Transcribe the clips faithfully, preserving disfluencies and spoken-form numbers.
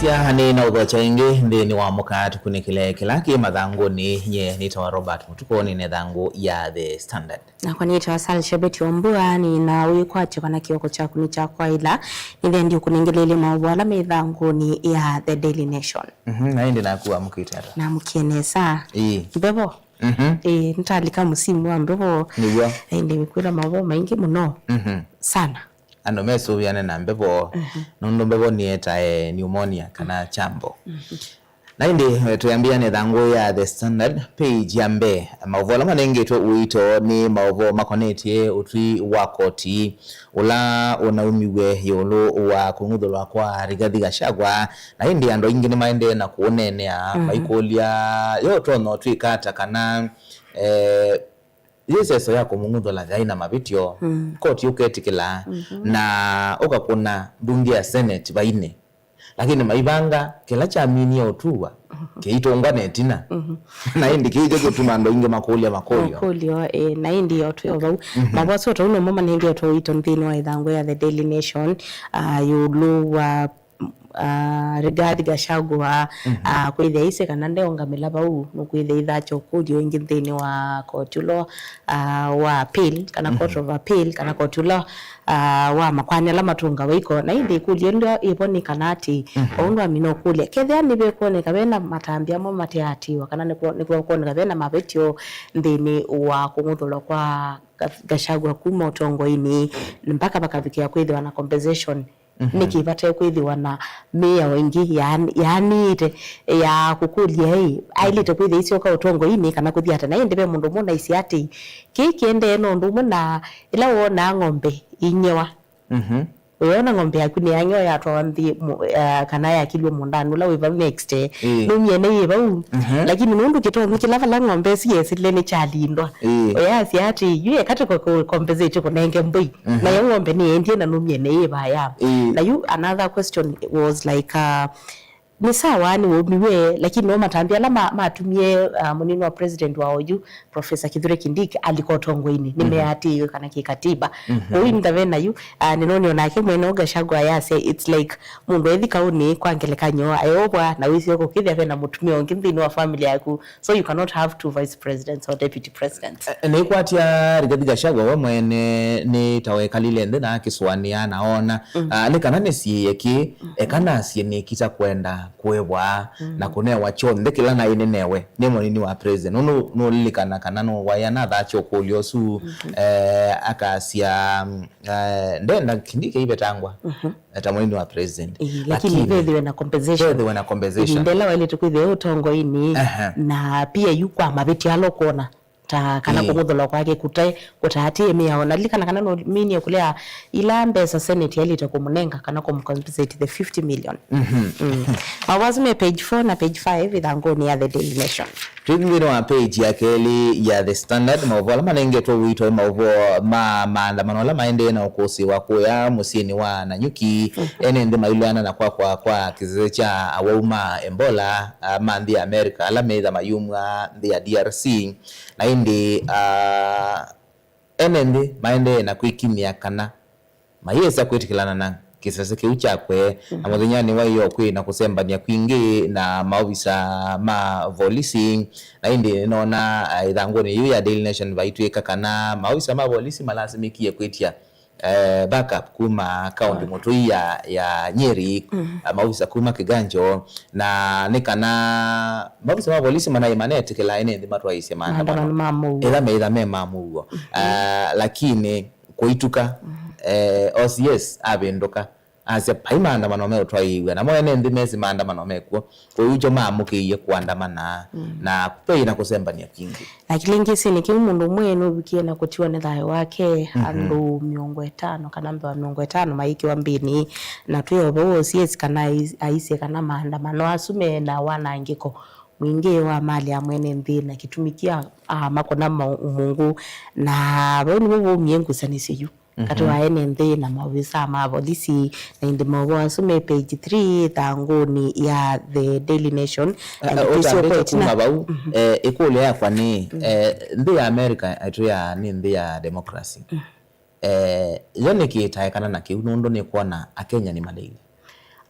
Sya nĩ na ũthokya ĩngĩ nthĩnĩ wa mũka tũkunĩkĩle kĩla kĩ mathangũnĩ. Nye nĩtawa Robert Mũtuko, nĩ na ĩthangũ ya The Standard. Nakwa nĩtawa Sal Shebet Ombua, nĩ na wĩkwatyo kana kĩoko kyaku nĩ kya kwaĩla. Nĩthendi ũkũnengelelye maũvoo ala me ĩthangũnĩ ya The Daily Nation. Mhm, na ĩndĩ naku wamũkĩte ata? Namũkie nesa. Ĩĩ. Mbevo. Mhm. Ĩĩ, nĩtalika mũsimu wa mbevo. Nĩw'o. Na ĩndĩ kwĩna maũvoo maingĩ mũno. Mhm. Sana. Andũ mesũvĩane na mbevo, mhm, nũndũ mbevo nĩetae pneumonia kana chambo. Mhm. Na ĩndĩ, eh, twĩambĩane ĩthangũ ya The Standard, page ya mbee. Maũvoo ala manengetwe ũito nĩ maũvoo makonetye ũtwi wa koti ũla ũnaumiw'e ĩũlũ wa kũng'uthũlwa kwa Rigathi Gachagua. Na ĩndĩ andũ aingĩ nĩmaendee na kũũneenea, mhm, maikũlya, yo ũtonya ũtw'ĩka ata kana, eh, yĩ seso ya kũmũng'uthũla yaĩ na mavĩtyo, mm, koti ũketĩkĩla, mhm, na ũkakũna mbunge ya Senate vainĩ. Lakini maivanga kĩla kyaminie ũtuwa, mhm, kĩitũngwa na ĩtina. Mhm. Na ĩndĩ kĩĩkyo kĩtuma andũ aingĩ makũlya makũlyo. Makũlyo, eh, na ĩndĩ o twĩ o vau. Mhm. Mavoa sio tau nomo manengetwe ũito nthĩnĩ wa ĩthangũ ya The Daily Nation, ah, ĩũlũ wa ah, Rigathi Gachagua, mhm, ah, kwĩthĩa aisye kana ndeũngamĩla vau, nũkwĩthĩa itha kyokũlyo ĩngĩ nthĩnĩ wa koti ũla, ah, wa appeal, kana court, mhm, of appeal, kana koti ũla, ah, wa makwani ala matũngawa iko. Na ĩndĩ ĩkũlyo ĩla ĩvo nĩ kana atĩ, mhm, o ũndũ amina ũkũlya, kethĩa nĩvekwoneka vena matambya amwe mateatĩĩwa, kana nĩkwoneka vena mavĩtyo nthĩnĩ wa kũng'uthũlwa kwa Ga-, Gachagua kuma ũtongoinĩ, mpaka vakavikĩa kwĩthĩwa na compensation. Mhm. Nĩkĩ vate kwĩthĩwa na mĩao ĩngĩ yaan-, yaanĩĩte ya kũkũlya ĩ, aĩlĩte kwĩthĩa isyoka ũtongoinĩ kana kũthi ata? Na ĩndĩ ve mũndũ ũmwe ũnaisye atĩ kĩĩ kĩendee na ũndũ ũmwe na ĩla woonaa ng'ombe iing'ewa. Mhm. Ũyona ng'ombe yaku nĩyang'ewa yatwawa nthĩ mu-, eh, kana yakilw'e mũũndanĩ ũla wĩ vau next, eh, ĩĩ, nũmyene yĩ vau. Mhm. Lakini nũndũ kĩtondu kĩla vala ng'ombe ĩsu yesĩlile nĩkyalindwa, ĩĩ, ũyasya atĩ yu eka tũko-, kũ-, compensate kũnenge mbũi. Mhm. Nayo ng'ombe nĩyendie na nũmyene yĩ vaya. Ĩĩ. Na yu another question was like, uh, nĩ sawa nĩwaumiw'e, lakini no matambya ala ma-, matumie, uh, mũnini wa president wa oyu, Professor Kithure Kindiki, alika ũtongoinĩ, mhm, nĩmeatĩĩwe kana kĩkatiba. Mhm. Kwoou ĩvinda ve nayu, uh, nĩnoni onake mwene Gachagua yasya it's like mũndũ ethi kaũnĩ kwa ngelekany'o aeũvwa na wĩsĩ ũkũkĩthya ve na mũtumĩa ũngĩ nthĩnĩ wa family yaku. So you cannot have two vice presidents or deputy presidents. Eh, nĩkwatya Rigathi Gachagua we mwene nĩ ta wekalile nthĩ na akĩsũanĩa na ona, mhm, ah, nĩ kana nĩsiĩĩe kĩ, mhm, eka nasye nĩkita kwenda kũĩvwa, mhm, na kũnewa kyonthe kĩla naĩ nĩnewe nĩ mũnini wa president. Nũndũ nũlilikana kana nũwaĩa natha kyokũlyo ũsu, mhm, eh, akasya, mm, eh, ndenda Kindiki aivetangwa, mhm, ta mũnini wa president. Ĩĩ, lakini lakini vethĩwe na compensation. Vethĩwe na compensation. Ĩvinda ĩla waĩlĩte kwĩthĩa ũtongoinĩ, aha, na pia yu kwa mavĩtyo ala ũkwona ta kana, ĩĩ, kũng'uthũlwa kwake kũte, kũtaatĩĩe mĩao. Na lilikana kana nũminie kũlea ila mbesa Senate yaĩlĩte kũmũnenga kana kũmũcompensate the fifty million. Mhm. Mm. Maũvoo asu me page four na page five ĩthangũnĩ ya The Daily Nation. Twĩthi nthĩnĩ wa page ya kelĩ ya The Standard, maũvoo ala manengetwe ũito nĩ maũvoo ma maandamano ala maendee na ũkũsĩĩwa kũya mũsyĩnĩ wa Nanyuki, mhm, ene nthĩ mailweana na kwakwa kwa kĩsese kya awau ma Ebola, ah, ma nthĩ ya America, ala meĩtha mayumw'a nthĩ ya D R C. Na ĩndĩ, ah, ene nthĩ maendee na kwĩkinyĩa kana mayĩsa kwĩtĩkĩlana na kĩsese kĩu kyakwe, na, mhm, mũthenyanĩ wa ĩyoo kwĩ na kũsembany'a kwingĩ na maovisa ma volisi. Na ĩndĩ nĩnoona, ah, ĩthangũnĩ yĩu ya Daily Nation vaitw'ĩka kana maovisa ma volisi malasimĩkie kwĩtya, eh, backup kuma kaunti, ah, mũtũi ya, ya Nyeri, mm, ah, maovisa kuma Kiganjo, na nĩ kana maovisa ma volisi manaĩ manetĩkĩla ene nthĩ matwaĩĩsye maandamano, maandamano ma mũuo, ĩla meĩtha me ma mũuo. Mhm. Ah, lakini kũituka, mhm, eh, O C S avĩndũka, asya, "Vai maandamano meũtwaĩĩw'a, namo ene nthĩ mesĩ maandamano mekw'o." Kwoou kyo maamũkĩie kũandamana, mm, na ve na kũsembany'a kwingĩ. Na kĩlĩngĩsĩnĩ kĩu, mũndũ ũmwe nũvikie na kũtiwa nĩ thayũ wake, mhm, andũ mĩongo ĩtano kana mbee wa mĩongo ĩtano mayĩkĩwa mbĩnĩ, na twĩ o vau O C S kana ai-, aisye kana maandamano asu me na wanangĩko mwingĩ wa mali ya mwene nthĩ, na kĩtumi kĩa, ah, makũna ma-, mũngũ, na vau nĩvo vaumie ngusanĩsyo yu katĩ wa ene nthĩ na maovisa ma volisi, na ĩndĩ maũvoo asu me page three ĩthangũnĩ ya The Daily Nation. Eh, na eh, ndeto isu ũtambĩte kwa ĩtina kuma vau, mhm, eh, ĩkũlyo yakwa nĩ, mm, eh, nthĩ ya America ĩtwĩaa nĩ nthĩ ya democracy. Mm. Eh, yo nĩkĩ ĩtaekana na kĩu, nũndũ nĩkwona Akenya nĩmaleile?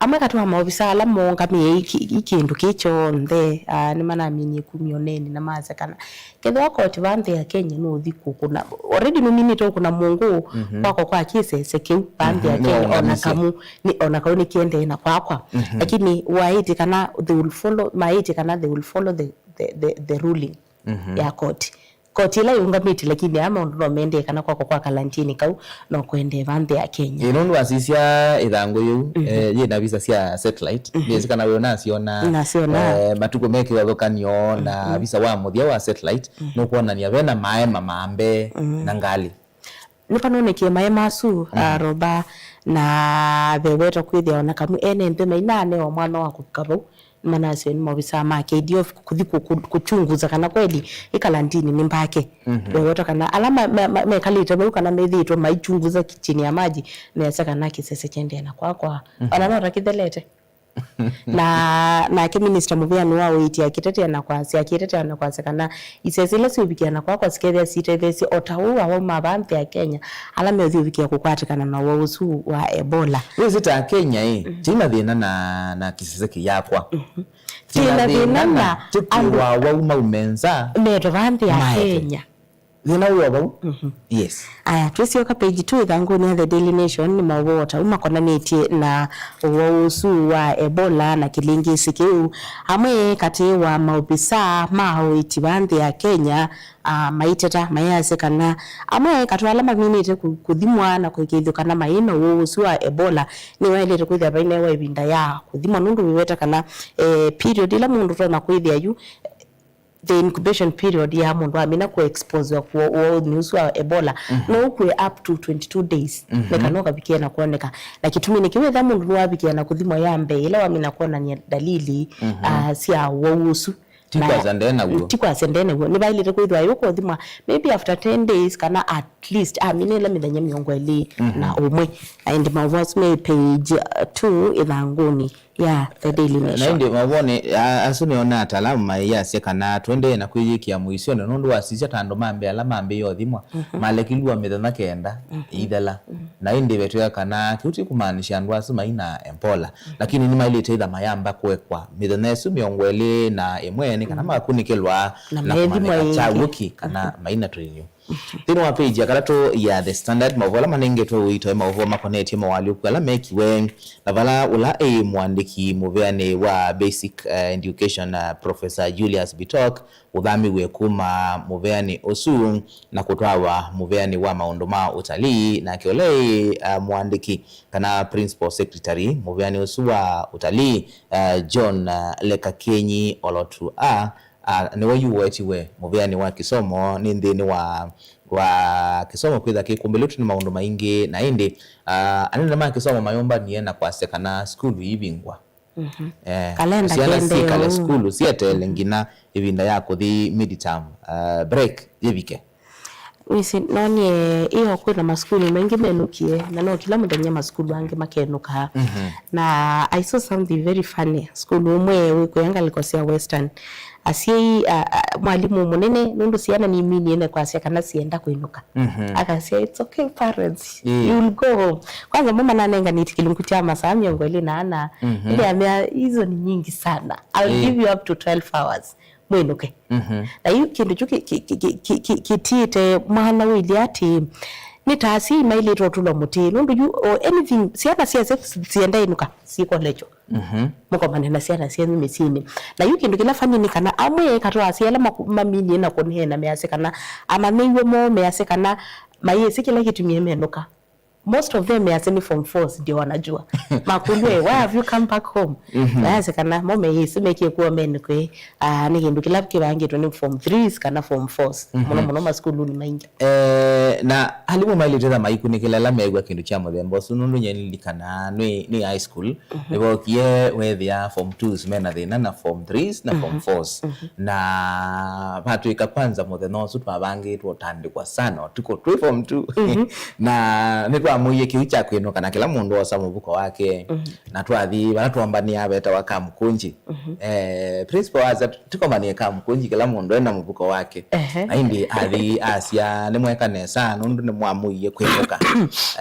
Amwe katĩ wa maovisa ala moongamĩe ĩ kĩ-, ĩ kĩndũ kĩĩ kyonthe, ah, nĩmanaminie kumya ũneeni na masya kana kethĩwa koti va nthĩ ya Kenya nũũthi kũkũna, already nũminĩte ũkũna mũngũ Mhm. kwakwa kwa kĩsese kĩu va nthĩ ya Mhm. Kenya, ona Nĩwaũngamisye. kamu, nĩ, ona kau nĩkĩendee na kwakwa. Mhm. Lakini waĩtye kana they will follow, maĩtye kana they will follow the, the, the, the ruling Mhm. ya koti. Koti ĩla yĩũngamĩtye, lakini aa maũndũ no mendee kana kwakwa kwa kalantini kau no kũendee va nthĩ ya Kenya. Ĩ, nũndũ wasisya ĩthangũ yĩu, Mhm. eh, yĩ na visa sya satellite, Mhm. nĩsĩ kana we ũnasyona, Nasyona. eh, matukũ me kĩvathũkany'o na Mhm. visa wa mũthya wa satellite, Mhm. nũkwonany'a ve na maema mambe Mhm. na ngalĩ. Nĩvanonekie maema asu, Mhm. ah, Roba, na vewetwa kwĩthĩa ona kamwe ene nthĩ mainaanewa mwana wa kũvika vau. Nĩmanasyo nĩ maovisaa ma K D F kũthi kũ-, kũ-, kũchunguza kana kweli ĩ kalantini nĩ mbake. Mhm. Wewetwa kana ala ma-, ma-, ma-, mekalĩte vau kana methĩĩtwe maichunguza ki-, chini ya maji, measya kana kĩsese kyendee na kwakwa. Mhm. Ona no ta kĩthelete. Na, nake minista mũvĩanĩ wa ũiiti akĩtetea na kwasya, akĩtetea na kwasya kana isese ila syũvikĩa na kwakwa sikethĩa sitetheesye o ta ũu awau ma va nthĩ ya Kenya ala meũthyũvikĩa kũkwatĩkana na ũwau ũsu wa Ebola. Wĩsĩ ta Kenya ĩ, Mhm. tĩna thĩna na, na kĩsese kĩyakwa. Mhm. Tĩna thĩna na tũkwĩwa andũ awau maume nza. Metwe va nthĩ ya maete. Kenya. Thĩna wĩ o vau. Mhm. Yes. Aya, twĩsyoka page two ĩthangũnĩ ya The Daily Nation, nĩ maũvoo o ta u makonanĩtye na ũwau ũsu wa Ebola na kĩlĩngĩsĩ kĩu. Amwe katĩ wa maovisaa ma ũiiti va nthĩ ya Kenya, ah, maiteta, mayasya kana amwe katĩ wa ala maminĩte kũ-, kũthimwa na kũĩkĩĩthw'a kana mai na ũwau ũsu wa Ebola, nĩwaĩlĩte kwĩthĩa vainewa ĩvinda ya kũthimwa, nũndũ wĩweta kana, eh, period ĩla mũndũ ũtonya kwĩthĩa yu, the incubation period ya mũndũ amina kũ-expose kwa ũaũni ũsu wa Ebola, Mhm. no ũkw'e up to twenty-two days, Mhm. nĩ kana ũkavikie na kwoneka. Na kĩtumi nĩ kĩu, ethĩwa mũndũ nĩwavikie na kũthimwa ya mbee, ĩla wamina kwonany'a dalili, Mhm. ah, sya ũwau ũsu, Ti na kwasya ndee naw'o. Ti kwasya ndee naw'o. Nĩvaĩlĩte kwĩthĩwa yũkũthimwa maybe after ten days, kana at least amina ĩla mĩthenya mĩongo ĩlĩ Mhm. na ũmwe. Na ĩndĩ maũvoo asu me page, uh, two ĩthangũnĩ ya The Daily Na Nation. Ĩndĩ mavonĩ, a-, asu nĩo na ataalamu mayasya kana tũendee na kwĩyĩkĩa mũisyonĩ, nũndũ wasisya ta andũ ma mbee ala mambĩĩe ũthimwa, Mhm. malekilw'a mĩthenya kenda Mhm. ĩithela. Mhm. Na ĩndĩ vetwĩa kana kĩu ti kũmaanisya andũ asu mai na Ebola, Mhm. lakini nĩmaĩlĩte ĩtha mayamba kũekwa mĩthenya ĩsu mĩongo ĩlĩ na ĩmwe nĩ kana Mhm. makunĩkĩlwa Na na methimwa kũmanyĩka ĩngĩ. kyaw'o kĩ kana Mhm. mai na tũinyũ. Nthĩnĩ wa page ya katatũ ya The Standard, maũvoo ala manengetwe ũito nĩ maũvoo makonetye moalyũku ala mekiwe, na vala ũla ĩ mũandĩki mũvĩanĩ wa basic, eh, education, eh, Professor Julius Bitok ũthamiw'e kuma mũvĩanĩ ũsu na kũtwawa mũvĩanĩ wa maũndũ ma ũtalii, nake ũla ĩ, eh, mũandĩki kana principal secretary mũvĩanĩ ũsu wa ũtalii, eh, John, eh, Lekakenyi Olotu a, a, nĩwe yu weetiwe mũvĩanĩ wa kĩsomo nĩ nthĩnĩ wa, wa kĩsomo kwĩtha kĩkũmbĩlĩtwe nĩ maũndũ maingĩ, na ĩndĩ, a, anene ma kĩsomo mayũmbanie na kwasya kana sukulu iivingwa. Mhm. Eh, Kalenda syana syĩkale ũu. Sukulu sieteele Mhm. nginya ĩvinda ya kũthi midterm, a, break yĩvike. Wĩsĩ, nonie ĩyo kwĩna masukulu maingĩ menũkie, na no kĩla mũthenya masukulu angĩ makenũkaa. Mhm. Na I saw something very funny. Sukulu ũmwe wĩ kũya ngalĩko sya Western. Asyai, a, a, mwalimũ mũnene, nũndũ syana niminie na kwasya kana sienda kwĩnũka. Mhm. Akasya, "It's okay, parents. Ĩĩ. You will go home." Kwanza, mo mananenganĩtye kĩlungu kya masaa mĩongo ĩlĩ na ana. Mhm. Ĩndĩ amea, "Hizo ni nyingi sana. I'll Ĩĩ. give you up to twelve hours." Mwĩnũke. Mhm. Na yu kĩndũ kyu kĩ-, kĩ-, kĩtiĩte mwana ũilye atĩ, nĩ ta asyai mailĩte ũtũlwa mũtĩ, nũndũ yu, o anything, syana syasya sienda inũka, syĩ college. Mhm. Mũkomane na syana syenyu mĩsyĩnĩ. Na yu kĩndũ kĩla funny nĩ kana amwe katĩ wa asyai ala maku-, maminie na kũneena measya kana amanyĩw'e moo measya kana mayĩsĩ kĩla kĩtumie menũka. Most of them measya nĩ form fours ndio wanajua. Makũlw'e, "Why have you come back home?" Mhm. Mayasya kana mo meyĩsĩ mekie kuo menũke. Ah, nĩ kĩndũ kĩla kĩvangĩtwe nĩ form threes kana form fours. Mhm. Mũno mũno masukulunĩ maingĩ. Eh, na alimũ mailĩte ta maikunĩkĩla ala meew'a kĩndũ kya mũthemba ũsu, nũndũ nyie nilikanaa nĩ, nĩ high school, mhm, nĩvokie weethĩa form twos mena thĩna na form threes na form, mhm, fours. Mhm. Na vatwĩka kwanza mũthenya ũsu twavangĩtwe ũtandĩkwa sana ũtukũ twĩ form two. Mhm. Na nĩtwa Mũie kĩu kya kwĩnũka na kĩla mũndũ oosa mũvuko wake. Na twathi vala twombania vetawa Kamkunji. Eh, principal wasya tũkomanie Kamkunji, kĩla mũndũ ena mũvuko wake. Ehe. Na ĩndĩ athi asya, "Nĩmweka nesa nũndũ nĩmwamũie kwĩnũka.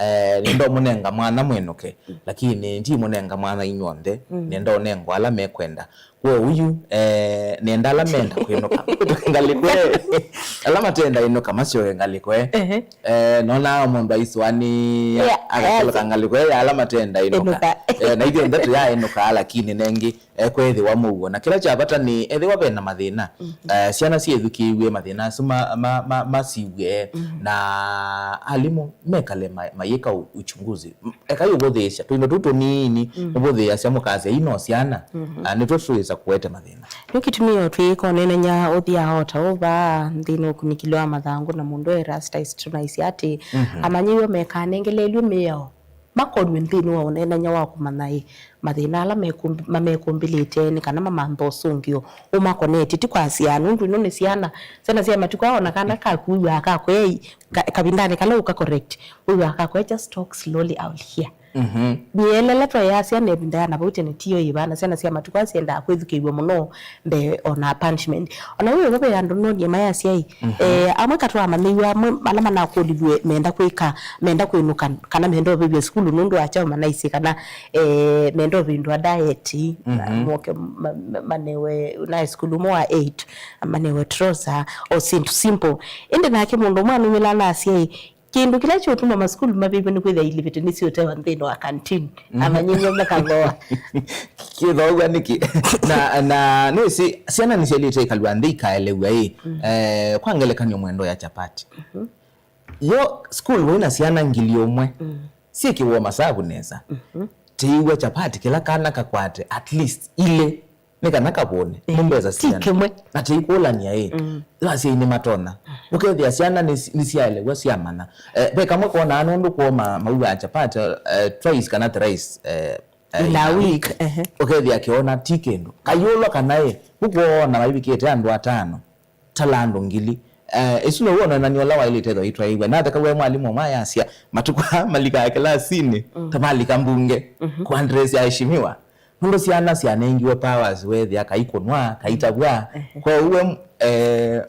Eh, nĩndomũnenga mwanya mwĩnũke, lakini ndimũnenga mwanya inyw'onthe, nĩndonengwa ala mekwenda." Kwoou yu, eh, nenda ala menda kwĩnũka ngalĩko e, ala matenda ĩnũka masyoke ngalĩko e. Ehe. Eh, nonaa mũndũ aisũanĩa, yeah, akatoloka ngalĩko e ya ala matenda ĩnũka. Ĩnũka. Eh, na ithyĩ onthe tũyaĩnũkaa, lakini nengĩ ekwethĩwa mũuo. Na kĩla kya vata nĩ ethĩwa ve na mathĩna, eh, syana syĩthukĩĩw'e mathĩna asu ma, ma, ma, masiw'e, na alimũ mekale ma, mayĩka u-, uchunguzi. M-, ekai ũvũthĩĩsya tũindo tũu tũnini, mũvũthĩĩasya mũkasya, "Ii no syana, ah, nĩtw'o tũĩsa kũete mathĩna." Nĩ kĩtumi o twĩĩka ũneenany'a ũthyaa o ta ũu vaa nthĩnĩ wa ũkunĩkĩli wa mathangũ na mũndũ e rasta, isi tũnaisye atĩ amanyĩw'e mekanengelelw'e mĩao, makonw'e nthĩnĩ wa ũneenany'a wa kũmanya ĩ mathĩna ala mekũmb-, mamekũmbĩlĩte nĩ kana mamantha ũsũngĩo ũmakonetye, ti kwasya nũndũ ino nĩ syana. Syana sya matukũ aa, ona kana kaku wĩw'aa kakwea i-, ka-, kavindanĩ kala ũka correct, wĩw'aa kakwea, "Just talk slowly, I will hear." Mĩelela twaĩaa syana ĩvinda ya na vau tene tiyo yĩvana. Syana sya matukũ aa syendaa kwĩthukĩĩw'a mũno mbee ona punishment. Ona wĩ ũvo ve andũ nonie mayasya ĩ, eh, amwe katwamanyĩw'a, amwe ala manakũlilw'e menda kwĩka, menda kwĩnũka, kana menda ũvĩvya sukulu nũndũ wa kyaũ manaisye kana, eh, menda ũvĩndũa diet, moke ma-, ma-, manewe, naĩ sukulu ũmwe wa eight, manewe trouser o syĩndũ simple. Ĩndĩ nake mũndũ ũmwe anumĩla anasya ĩ, kĩndũ kĩla kĩũtuma masukulu mavĩvw'e nĩ kwĩthĩa ilivĩte nĩsyũtewa nthĩnĩ wa canteen. Amanyĩw'e makathoa. Kĩthoaw'a nĩkĩ? Na, na nĩwĩsĩ syana nĩsyaĩlĩte ikalw'a nthĩ ikaelew'a ĩ, eh, kwa ngelekany'o mwendo ya chapati. Yo school wĩna syana ngili ũmwe syĩkĩw'o masavu nesa, tĩiw'a chapati kĩla kana kakwate at least ilĩ nĩ kana kavũne nĩ mbesa syana. Ti kĩmwe. Na tĩikũlany'a ĩ, yo asyai nĩmatonya. Ũkethĩa syana nĩ, nĩsyaelew'a syamanya. Eh, ve kamwe konaa nũndũ kwoo ma, mauaa chapati, eh, twice kana thrice, eh, eh, in a week. Ehe. Ũkethĩa kĩona ti kĩndũ. Kayũlwa kana ĩ, vuku oona maivikĩte andũ atano. Tala andũ ngili. Eh, ĩsu now'o ũneenany'a ũla waĩlĩte ĩthwa itwaĩw'a. Natheka we mwalimũ ũmwe ayasya, matukũ aa malikaa kĩlasinĩ ta malika mbunge kũandress aheshimiwa. Nũndũ syana syanengiwe powers, weethĩa kaikũnwa, kaitavw'a. Kwoou we, eh,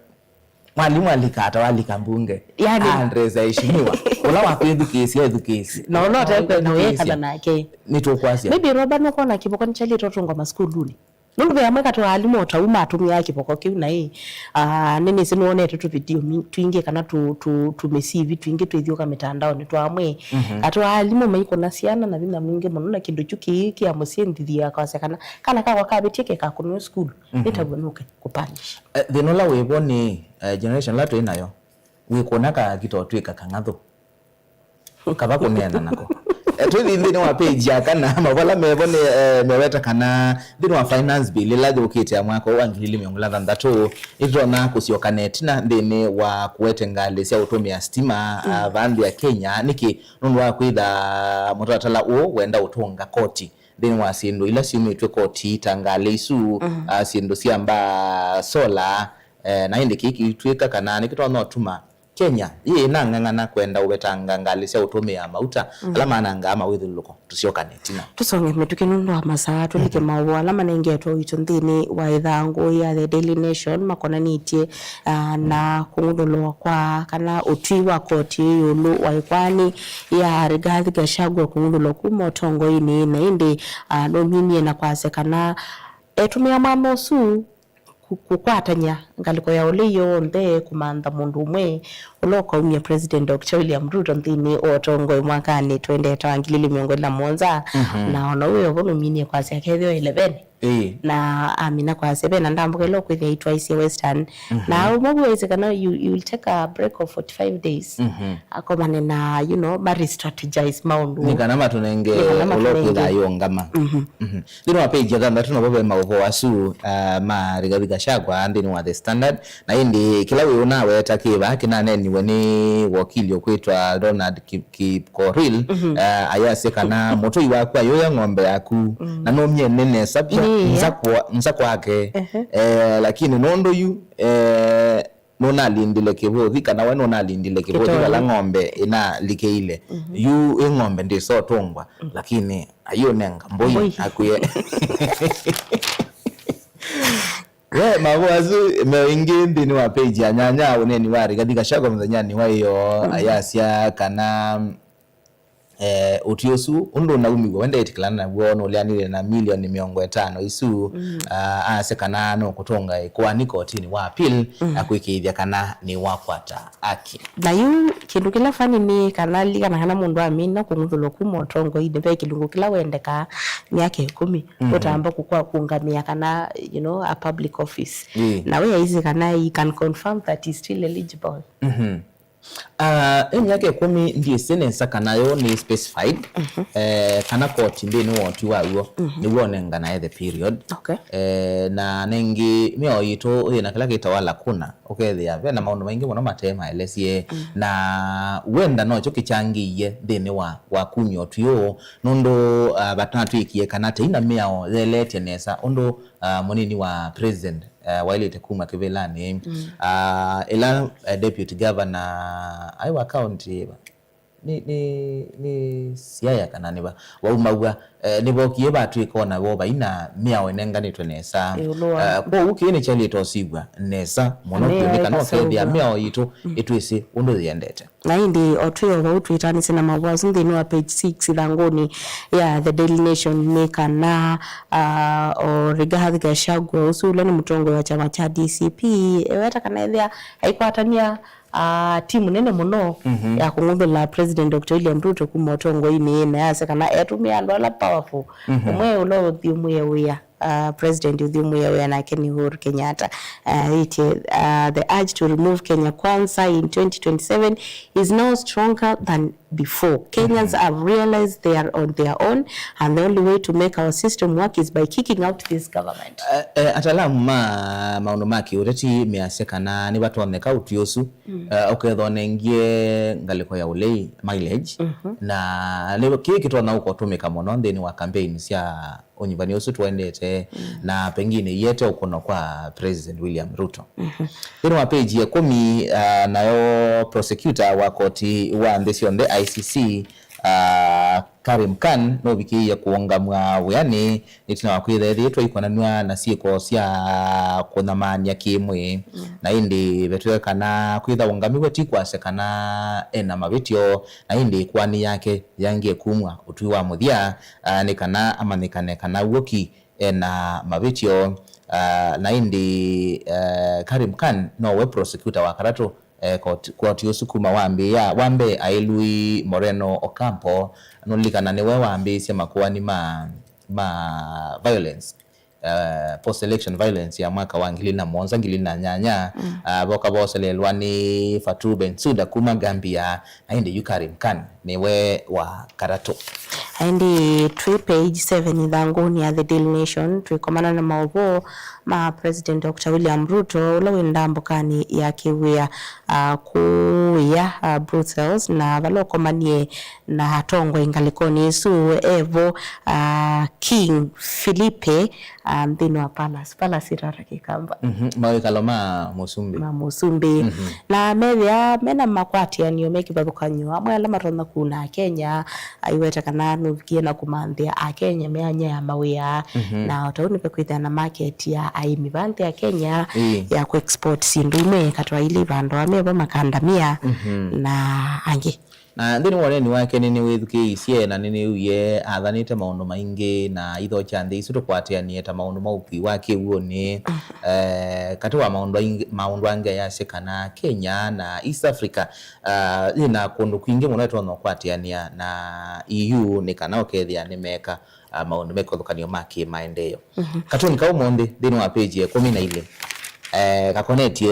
mwalimũ alikaa ta walika mbunge. Yani aandress aheshimiwa. Ũla wakwĩthukĩĩsya ethukĩĩsye. Na ũla ũtekwenda ũyekala nake. Nĩtũkwasya. Maybe Roba nũkwona kĩvoko nĩkyaĩlĩte ũtũngwa masukulunĩ. Nũndũ ve amwe katĩ wa alimũ o ta u matũmĩaa kĩvoko kĩu, na ĩ, ah, nĩnĩsĩ nĩwonete tũvidio mi-, twingĩ kana tũ-, tũ-, tũmĩsivi twingĩ twĩthiũka mĩtandaonĩ twa amwe. Katĩ wa alimũ maikũna syana na vinya mwingĩ mũno, na kĩndũ kyu kĩĩ kĩamũsyĩndithia akasya kana kana kakwa kavĩtye kekakũnwe sukulu, nĩtavw'e nũke kũpanish. Eh, thĩna ũla wĩvo nĩ, eh, generation ĩla twĩ nayo, wĩkũna kaakita ũtw'ĩka kang'athũ. Kava kũneena nako. Eh, twĩthi nthĩnĩ wa page ya kana, mavala mevo nĩ, eh, meweta kana nthĩnĩ wa finance bill ĩla yũkĩte ya mwaka ũũ wa ngili ili mĩongo ĩla thanthatũ, nĩtũtonya kũsyoka na ĩtina nthĩnĩ wa kũete ngalĩ sya ũtũmĩa sitima, ah, va nthĩ ya Kenya. Nĩkĩ? Nũndũ wa kwĩtha mũtalatala ũũ wenda ũtũnga koti nthĩnĩ wa syĩndũ ila syumĩtw'e koti ta ngalĩ isu, ah, syĩndũ sya mbaa, solar, eh, na ĩndĩ kĩĩ kĩitw'ĩka kana nĩkĩtonya ũtuma Kenya yĩĩ ĩnang'ang'ana kwenda ũvetanga ngalĩ sya ũtũmĩa mauta ala manangaa mawĩthyũlũlũko. Tũsyokane ĩtina. Tũsonge mĩtũkĩ nũndũ wa masaa, tũlike maũvoo ala manengetwe ũito nthĩnĩ wa ĩthangũ ya The Daily Nation makonanĩtye, ah, na kũng'uthũlwa kwa kana ũtwi wa koti ĩũlũ wa ĩkoani ya Rigathi Gachagua kũng'uthũlwa kuma ũtongoinĩ, na ĩndĩ, ah, nũminie na kwasya kana etũmĩa mwanya ũsu kũ-, kũkwatany'a ngalĩko ya ũlei yonthe kũmantha mũndũ ũmwe ũla ũkaumya President Doctor William Ruto nthĩnĩ wa ũtongoi mwakanĩ twendete wa ngili ili mĩongo ĩlĩ na mũonza, na ona ũu wĩ o vo nũminie kwasya akethĩwa eleveni. Ĩĩ. Na amina kwasya ve na ndambũka ĩla ũkwĩthĩa itwaisye Western. Na ũmwe vu aisye kana you, you will take a break of forty-five days. Akomane na, you know, ma re-strategize maũndũ. Nĩ kana matũnenge ũla ũkwĩthaa yũngama. Nthĩnĩ wa page ya thanthatũ novo ve maũvoo asu, ah, ma Rigathi Gachagua nthĩnĩ wa The Standard. Na ĩndĩ kĩla wĩ ũnaweta kĩva kĩnaneniwe nĩ wakili ũkwĩtwa Ronald Ki-, Kipkorir, ah, ayasya kana mũtũi waku ayũya ng'ombe yaku, na nũmyene nesa vya nza kwa, nza kwake. Eh, lakini nũndũ yu, eh, nũnalindile kĩvũthi, kana we nũnalindile kĩvũthi Kĩtole. Vala ng'ombe ĩnalikĩile. Yu ĩ ng'ombe ndĩsotũngwa, lakini ayĩũnenga mbũi. Mbũi. Akwĩe. We, mavũ asu meo ĩngĩ nthĩnĩ wa page ya nyanya, ũneeni wa Rigathi Gachagua mũthenyanĩ wa ĩyoo, ayasya kana eh, ũtwi ũsu ũndũ ũnaumiw'e, we ndeetĩkĩlana naw'o, nũleanile na milioni mĩongo ĩtano isu. Ah, asya kana nũkũtũnga ĩkoani kotinĩ wa appeal, na kwĩkĩĩthya kana nĩwakwata aki. Na yu kĩndũ kĩla funny nĩ kana lilikana kana mũndũ amina kũng'uthũlwa kuma ũtongoinĩ, ve kĩlungu kĩla wendekaa myaka ĩkũmi ũtamba kũkwa kũngamĩa kana, you know, a public office. Ĩĩ. Na we aisye kana he can confirm that he's still eligible. Ah, ĩ myaka ĩkũmi ndyĩsĩ nesa kana yo nĩ specified, eh, kana koti nthĩnĩ wa ũtwi waw'o nĩw'o ũnenganae the period. Okay. Eh, na nengĩ mĩao yitũ yĩna kĩla kĩtawa lacuna, ũkethĩa ve na maũndũ maingĩ mũno mate maelesye, na wenda nokyo kĩkyangĩie nthĩnĩ wa, wa kumya ũtwi ũũ, nũndũ, ah, vatanatwĩkie kana tei na mĩao yeletye nesa ũndũ, ah, mũnini wa president eh, waĩlĩte kuma kĩvĩlanĩ. Ah, ĩla, eh, deputy governor, aĩ wa county, nĩ, nĩ, nĩ Siaya kana nĩva, waumaw'a, eh, nĩvokie vatw'ĩka ona vo vai na mĩao ĩnenganĩtwe nesa. Ĩũlũ wa Eh, kwoou kĩĩ nĩkyaĩlĩte ũsiw'a nesa mũno vyũ, nĩ kana ũkethĩa mĩao yitũ ĩtwĩsĩ ũndũ yĩendete. Na ĩndĩ o twĩ o vau twĩtanĩsye na mavũ asu nthĩnĩ wa page six ĩthangũnĩ ya The Daily Nation nĩ kana, ah, o Rigathi Gachagua ũsu ũla nĩ mũtongoi wa kyama kya D C P eweta kana ethĩa aikwatany'a, ah, timu nene mũno ya kũng'uthũla President Doctor William Ruto kuma ũtongoinĩ, na yasya kana etũmĩa andũ ala powerful, ũmwe ũla ũthyũmũe wĩa uh, President ũthyũmũe wĩa nake nĩ Uhuru Kenyatta. Uh, ĩtye, uh, the urge to remove Kenya Kwanza in twenty twenty-seven is now stronger than before. Kenyans have realized they are on their own and the only way to make our system work is by kicking out this government. Eh, eh, ataalamu ma maũndũ ma kĩũteti measya kana nĩvatonyeka ũtwi ũsu, eh, ũkethwa ũnengie ngalĩko ya ũlei, mileage, na nĩ kĩĩ kĩtonya ũkũtũmĩka mũno nthĩnĩ wa campaign sya ũnyuvani ũsu tũendete, na pengine iete ũkũno kwa President William Ruto. Nthĩnĩ wa page ya ĩkũmi, ah, nayo prosecutor wa koti wa nthĩ syonthe, I C C, ah, Karim Khan, nũvikĩie kũũngamw'a wĩanĩ nĩtina wa kwĩtha ethĩĩtwe aikonanw'a na syĩko sya kũnyamaany'a kĩ-mwĩĩ. Na ĩndĩ vetw'e kana kwĩtha ũngamĩw'e ti kwasya kana ena mavĩtyo, na ĩndĩ ĩkoani yake yangĩe kumw'a ũtwi wa mũthya, ah, nĩ kana amanyĩkane kana w'o ki ena mavĩtyo, ah, na ĩndĩ, eh, Karim Khan nowe prosecutor wa katatũ, eh, koti, koti ũsu kuma wambĩĩa. Wa mbee aĩ Luis Moreno Ocampo, nũlilikana nĩwe wambĩĩsye makoani ma, ma violence, eh, post election violence ya mwaka wa ngili na mũonza, ngili na nyanya, ah, voka voselelwa nĩ Fatou Bensouda kuma Gambia, na ĩndĩ yu Karim Khan nĩwe wa katatũ. Ĩndĩ twĩ page seven ĩthangũnĩ ya The Daily Nation, twĩkomana na maũvoo ma President Doctor William Ruto, ũla wĩ ndambũkanĩ ya kĩwĩa, ah, kũya, ah, Brussels, na vala ũkomanie na atongoi ngalĩkonĩ ĩsu evo, ah, King Felipe, ah, nthĩnĩ wa palace. Palace ĩtata Kĩkamba. Mhm. Mawĩkalo ma mũsumbĩ. Ma mũsumbĩ. Mhm. Na methĩa mena makwatĩanĩo me kĩvathũkany'o, amwe ala matonya kuna Akenya, aiweta kana nũvikie na kũmanthĩa Akenya myanya ya mawĩa. Mhm. Na o ta ũu nĩvekwĩthĩa na market ya aĩmi va nthĩ ya Kenya, ĩĩ, ya kũ-export syĩndũ imwe, katwaile ivandũ amevo makandamĩa, mhm, na angĩ. Na nthĩnĩ wa ũneeni wake nĩnĩwĩthukĩĩisye na nĩnĩw'ie athanĩte maũndũ maingĩ na ithokya nthĩ isu tũkwatĩanĩe ta maũndũ ma ũkui wa kĩw'ũnĩ. Eh, katĩ wa maũndũ aingĩ, maũndũ angĩ ayasya kana Kenya na East Africa, ah, yĩna kũndũ kwingĩ mũno ĩtonya ũkwatĩanĩa na E U nĩ kana ũkethĩa nĩmeka, ah, maũndũ me kĩvathũkany'o ma kĩmaendeeo. Mhm. Katuni kau ũmũnthĩ nthĩnĩ wa page ya ĩkũmi na ilĩ, eh, kakonetye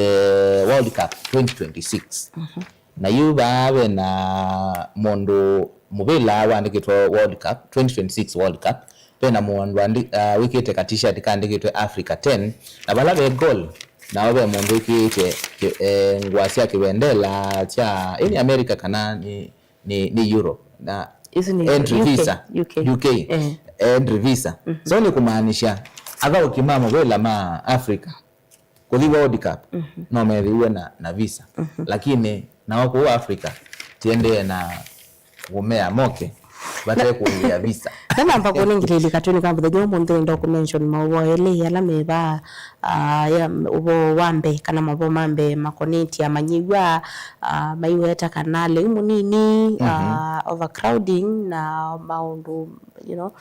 World Cup twenty twenty-six. Mhm. Na yu vaa ve na mũndũ mũvĩla waandĩkĩtwe World Cup, twenty twenty-six World Cup. Ve na mũndũ andi-, ah, wĩkĩte ka t-shirt kaandĩkĩtwe Africa ten. Na vala ve goal, nao ve mũndũ wĩkĩĩte kĩ-, eh, ngũa sya kĩvendela kya, ĩ nĩ America kana nĩ, nĩ, nĩ Europe. Na isu nĩ entry U K, visa, U K. U K. Eh. Entry visa. Mhm. So nĩ kũmaanisha athaũki ma mũvĩla ma Africa kũthi World Cup, no methĩiwe na, na visa. Lakini nao kũu Africa, tiendee na kũmea moke vate kũĩvĩa visa. Na namba kũnengeleli katuni ka mũthenya ũmũnthĩ nĩenda kũmention maũvoo elĩ ala me vaa, ah, ya, ũvoo wa mbee kana maũvoo ma mbee makonetye amanyĩw'a, ah, maiweta kana lĩu mũnini, ah, overcrowding na maũndũ, you know,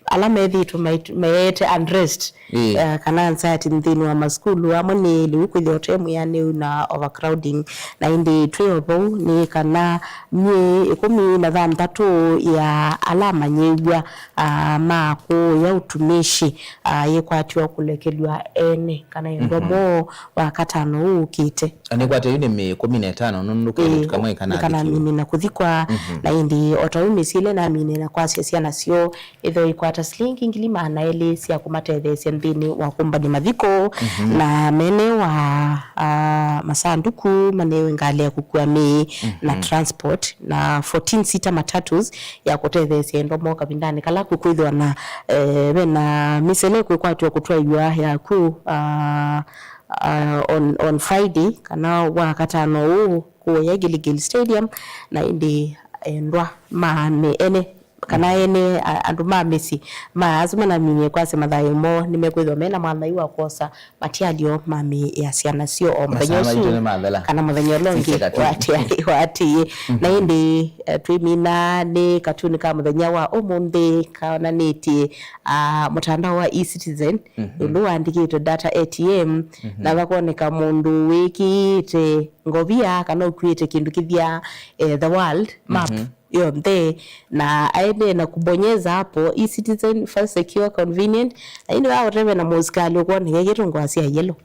ala methĩĩtwe mait-, meete unrest, eh, kana anxiety nthĩnĩ wa masukulu amwe nĩ lĩu kwĩthĩwa ũte mwĩanĩu na overcrowding. Na ĩndĩ twĩ o vau nĩ kana myei ĩkũmi na thanthatũ ya ala amanyĩw'a, ah, ma kũya utumishi, ah, yĩkwatiwa kũlekelw'a ene kana endwa moo wa katano ũũkĩte. Nĩkwatĩ yu nĩ mĩĩ ĩkũmi na ĩtano nũndũ kairĩtu kamwe nĩkanamine na kũthikwa. Na ĩndĩ o ta ũu mĩsyĩ ĩla ĩnamine na kwasya syana syoo ĩthoo ikwata silingi ngili maana elĩ sya kũmatetheesya nthĩnĩ wa kũmbany'a mathiko, na mene wa, ah, masanduku manewe ngalĩ ya kũkua mĩĩ na transport, na fourteen seater matatus ya kũtetheesya endwa moo kavindanĩ kala kũkwĩthĩwa na, eh, vena mĩsele kwĩkwatw'a kũtwaĩw'a yaku, ah, ah, on, on Friday kana wa katano ũũ kũya Gilgil Stadium, na ĩndĩ endwa ma nĩ ene kana ene a-, andũ ma mĩsyĩ ma asu manaminie kwasya mathayũ moo nĩmekwĩthwa mena mwathai wa kwosa matialyo ma mĩĩ ya syana syoo o mũthenya ũsu kana mũthenya ũla ũngĩ waatĩĩe. Na ĩndĩ, eh, twĩmina nĩ katuni ka mũthenya wa ũmũnthĩ kaonanĩtye, ah, mũtandao wa eCitizen, ũndũ waandĩkĩtwe data A T M, na vakoneka mũndũ wĩkĩĩte ngovia kana ũkuĩte kĩndũ kĩthya, eh, the world map yonthe, na aendee na kubonyeza hapo eCitizen, fast, secure, convenient, na ĩndĩ waũteve na mũsikalĩ ũkwoneka kĩtũngũa sya yellow.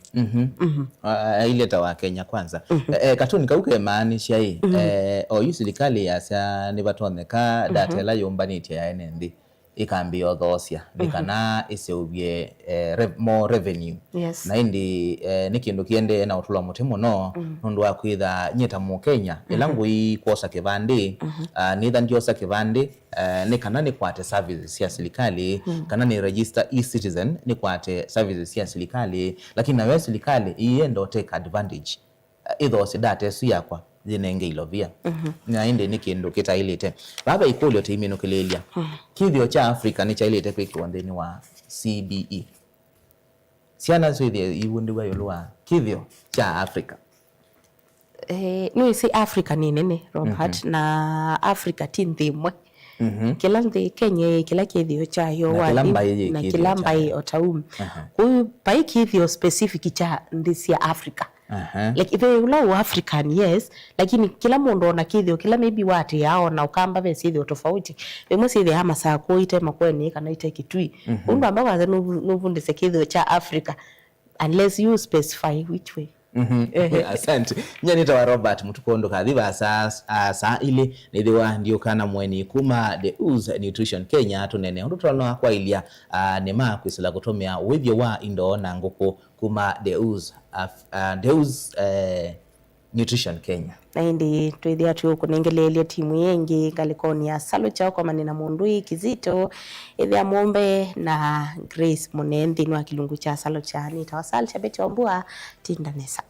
Aileta wa Kenya Kwanza. Eh, eh, katuni kau kemaanisya ĩ, eh, oyu silikalĩ yasya nĩvatonyeka data ĩla yũmbanĩtye ya ene nthĩ ĩkambĩĩa ũthoosya nĩ kana ĩseũvye, eh, rev-, more revenue. Yes. Na ĩndĩ, eh, nĩ kĩndũ kĩendee na ũtũla mũtĩ mũno nũndũ wa kwĩtha nyie ta Mũkenya, ĩla ngũi kwosa kĩvandĩ, ah, nĩtha ndyosa kĩvandĩ, eh, nĩ kana nĩkwate services sya silikalĩ, kana nĩ register eCitizen nĩkwate services sya silikalĩ, lakini nayo silikalĩ ĩyenda take advantage, ĩthoosye data ĩsu yakwa yĩnenge ilovia. Na ĩndĩ nĩ kĩndũ kĩtaĩlĩte. Vaa ve ĩkũlyo tĩiminũkĩlĩĩlya. Kĩthĩo kya Africa nĩkyaĩlĩte kwĩkĩwa nthĩnĩ wa C B E. Syana syĩthĩe iwundĩw'a ĩũlũ wa kĩthĩo kya Africa. Eh, nĩwĩsĩ Africa nĩ nene, Robert, na Africa ti nthĩ ĩmwe. Kĩla nthĩ, Kenya ĩ kĩla kĩthĩo kyayo, na kĩla mbaĩ yĩ kĩthĩo kyayo. Kĩla mbaĩ o ta ũu. Kũu vai kĩthĩo specific kya nthĩ sya Africa. Like, ve ũla ũ African, yes, lakini kĩla mũndũ ona kĩthĩo kĩla maybe watĩaa ona Ũkamba ve syĩthĩo tofauti. Vĩmwe syĩthĩaa Masakũ ite Makweni kana ite Kitui. Ũndũ amba kwanza nũvu-, nũvundĩsya kĩthĩo kya Africa unless you specify which way. Asante. Nyie nĩtawa Robert Mũtuko, ndũkathi va saa, ah, saa ilĩ nĩthĩwa ndiũka na mũeni kuma Deus Nutrition Kenya tũnene ũndũ tũtonya kwaĩlya, ah, nĩ ma kwĩsĩla kũtũmĩa wĩthyo wa indo na ngũkũ kuma Deus, ah, ah, Deus, eh, Nutrition Kenya. Na ĩndĩ twĩthĩa twĩũkũnengeleelya timu ĩĩ ĩngĩ ngalĩkonĩ ya Salucha ũkomane na mũndũ ĩ Kizito, ĩthĩa mũmbe na Grace Mũnee nthĩnĩ wa kĩlungu kya Salucha. Nĩtawa Salucha Betty Wambua, tinda nesa.